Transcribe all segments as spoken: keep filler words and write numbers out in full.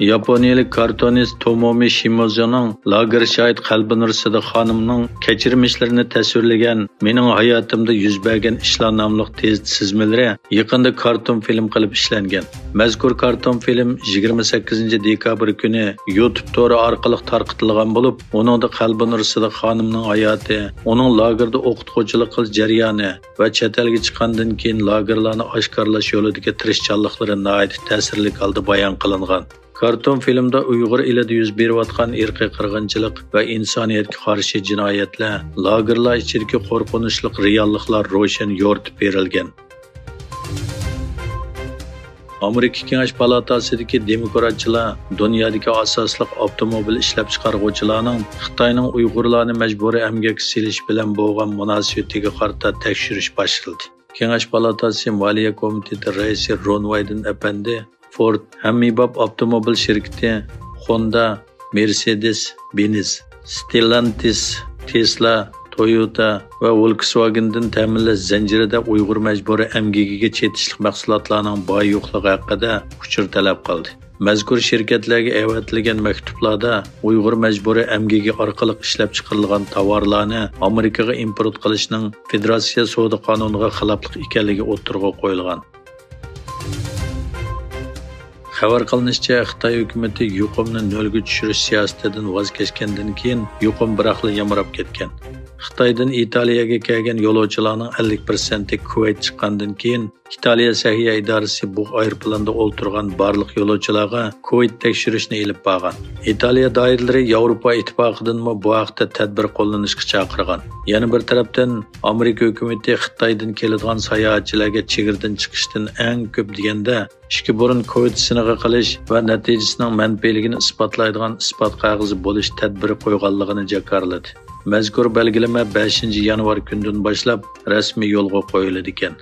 ياپونىيەلىك كارتونىست تومومى شىمىزۇنىڭ لاگېر شاھىت قەلبىنۇر سىدىق خانىمنىڭ كەچۈرمىشلىرىنى تەسۋىرلىگەن مېنىڭ ھاياتىمدا يۈز بەرگەن ئىشلار ناملىق تېز سىزمىلىرى يېقىندا كارتون فىلىم قىلىپ ئىشلەنگەن. مەزكۇر كارتون فىلىم يىگىرمە سەككىزىنچى دېكابىر كۈنى يۇتۇب تورى ئارقىلىق تارقىتىلغان بولۇپ، ئۇنىڭدا قەلبىنۇر سىدىق خانىمنىڭ ھاياتى، ئۇنىڭ لاگېردا ئوقۇتقۇچىلىق قىلىش جەريانى ۋە چەت ئەلگە چىققاندىن كېيىن لاگېرلارنى ئاشكارىلاش يولىدىكى تىرىشچانلىقلىرى ناھايىتى تەسىرلىك ھالدا بايان قىلىنغان. كارتون فىلىمدا ئۇيغۇر ئېلىدا يۈز بېرىۋاتقان ئىرقىي قىرغىنچىلىق ۋە ئىنسانىيەتكە قارشى جىنايەتلەر، لاگېرلار ئىچىدىكى قورقۇنچلۇق رېئاللىقلار روشەن يورۇتۇپ بېرىلگەن. ئامېرىكا كېڭەش پالاتاسىدىكى دېموكراتچىلار دۇنيادىكى ئاساسلىق ئاپتوموبىل ئىشلەپچىقارغۇچىلارنىڭ خىتاينىڭ ئۇيغۇرلارنى مەجبۇرىي ئەمگەككە سېلىش بىلەن بولغان مۇناسىۋىتىگە قارىتا تەكشۈرۈش باشلىدى. كېڭەش پالاتاسى مالىيە كومىتېتى رەئىسى رون ۋايدېن ئەپەندى فورد، ھەممىباب ئاپتوموبىل شىركىتى، خوندا، مېرسېدېس بېنز، ستېللانتىس، تېسلا، تويوتا ۋە ۋولكسۋاگېندىن تەمىنلەش زەنجىرىدە ئۇيغۇر مەجبۇرىي ئەمگىكىگە چېتىشلىق مەھسۇلاتلارنىڭ بار-يوقلۇقى ھەققىدە ئۇچۇر تەلەپ قىلدى. مەزكۇر شىركەتلەرگە ئەۋەتىلگەن مەكتۇپلاردا ئۇيغۇر مەجبۇرىي ئەمگىكى ئارقىلىق ئىشلەپچىقىرىلغان تاۋارلارنى ئامېرىكىغا ئىمپورت قىلىشنىڭ فېدېراتسىيە سودا قانۇنىغا خىلاپلىق ئىكەنلىكى ئوتتۇرىغا قويۇلغان. خەۋەر قىلىنىشىچە، خىتاي ھۆكۈمىتى يۇقۇمنى نۆلگە چۈشۈرۈش سىياسىتىدىن ۋاز كەچكەندىن كېيىن، يۇقۇم بىراقلا يامراپ كەتكەن. خىتايدىن ئىتالىيەگە كەلگەن يولۇچىلارنىڭ ئەللىك پىرسەنتى كۇۋەيت چىققاندىن كېيىن، ئىتالىيە سەھىيە ئىدارىسى بۇ ئايروپىلاندا ئولتۇرغان بارلىق يولۇچىلارغا كۇۋېت تەكشۈرۈشنى ئېلىپ بارغان. ئىتالىيە دائىرىلىرى ياۋروپا ئىتتىپاقىدىنمۇ بۇ ھەقتە تەدبىر قوللىنىشقا چاقىرغان. يەنە بىر تەرەپتىن، ئامېرىكا ھۆكۈمىتى خىتايدىن كېلىدىغان ساياھەتچىلەرگە چېگرىدىن چىقىشتىن ئەڭ كۆپ دېگەندە ئىككى بۇرۇن كوۋىد سىنىقى قىلىش ۋە نەتىجىسىنىڭ مەنپىيلىكىنى ئىسپاتلايدىغان ئىسپات قەغىزى بولۇش تەدبىرى قويغانلىقىنى جاكارلىدى. مەزكۇر بەلگىلىمە بەشىنچى يانۋار كۈنىدىن باشلاپ رەسمىي يولغا قويۇلىدىكەن.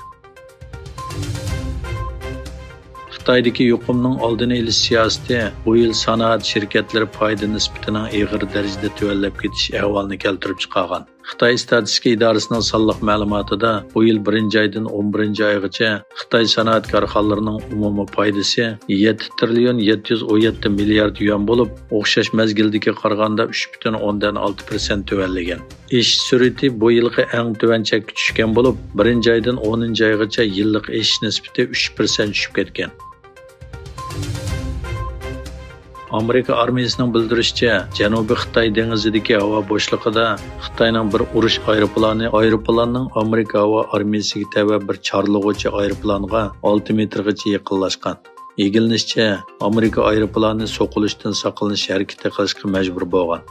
خىتايدىكى يۇقۇمنىڭ ئالدىنى ئېلىش سىياسىتى بۇ يىل سانائەت شىركەتلىرى پايدا نىسبىتىنىڭ ئېغىر دەرىجىدە تۆۋەنلەپ كېتىش ئەھۋالىنى كەلتۈرۈپ چىقارغان. خىتاي ئىستاتىستىكا ئىدارىسىنىڭ سانلىق مەلۇماتىدا، بۇ يىل بىرىنچى ئايدىن ئون بىرىنچى ئايغىچە خىتاي سانائەت كارخانىلىرىنىڭ ئومۇمىي پايدىسى يەتتە تىرىليون يەتتە يۈز ئون يەتتە مىليارد يۈەن بولۇپ، ئوخشاش مەزگىلدىكىگە قارىغاندا ئۈچ پۈتۈن ئوندىن ئالتە پىرسەنت تۆۋەنلىگەن. ئېشىش سۈرئىتى بۇ يىلقى ئەڭ تۆۋەن چەككە چۈشكەن بولۇپ، بىرىنچى ئايدىن ئونىنچى ئايغىچە يىللىق ئېشىش نىسبىتى ئۈچ پىرسەنت چۈشۈپ كەتكەن. ئامېرىكا ئارمىيىسىنىڭ بىلدۈرۈشىچە، جەنۇبىي خىتاي دېڭىزىدىكى ھاۋا بوشلۇقىدا خىتاينىڭ بىر ئۇرۇش ئايروپىلانى ئايروپىلاننىڭ ئامېرىكا ھاۋا ئارمىيىسىگە تەۋە بىر چارلىغۇچى ئايروپىلانغا ئالتە مېتىرغىچە يېقىنلاشقان. ئىگىلىنىشىچە، ئامېرىكا ئايروپىلانى سوقۇلۇشتىن ساقلىنىش ھەرىكىتى قىلىشقا مەجبۇر بولغان.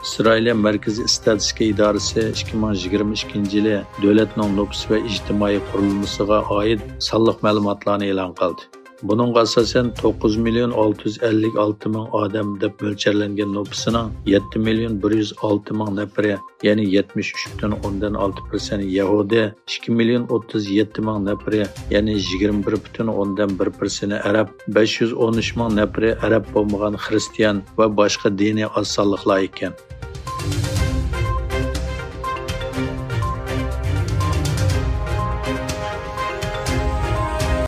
ئىسرائىلىيە مەركىزىي ئىستاتىستىكا ئىدارىسى ئىككى مىڭ يىگىرمە ئىككىنچى يىلى دۆلەتنىڭ نوپۇس ۋە ئىجتىمائىي قۇرۇلمىسىغا ئائىت سانلىق مەلۇماتلارنى ئېلان قىلدى. بۇنىڭغا ئاساسەن، توققۇز مىليون ئالتە يۈز ئەللىك ئالتە مىڭ ئادەم دەپ مۆلچەرلەنگەن نوپۇسىنىڭ يەتتە مىليون بىر يۈز ئالتە مىڭ نەپىرى، يەنى يەتمىش ئۈچ پۈتۈن ئوندىن ئالتە پىرسەنت يەھۇدىي، ئىككى مىليون ئوتتۇز يەتتە مىڭ نەپىرى، يەنى يىگىرمە بىر پۈتۈن ئوندىن بىر پىرسەنتى ئەرەب، بەش يۈز ئون ئۈچ مىڭ نەپىرى ئەرەب بولمىغان خىرىستىيان ۋە باشقا دىنىي ئاز سانلىقلار ئىكەن.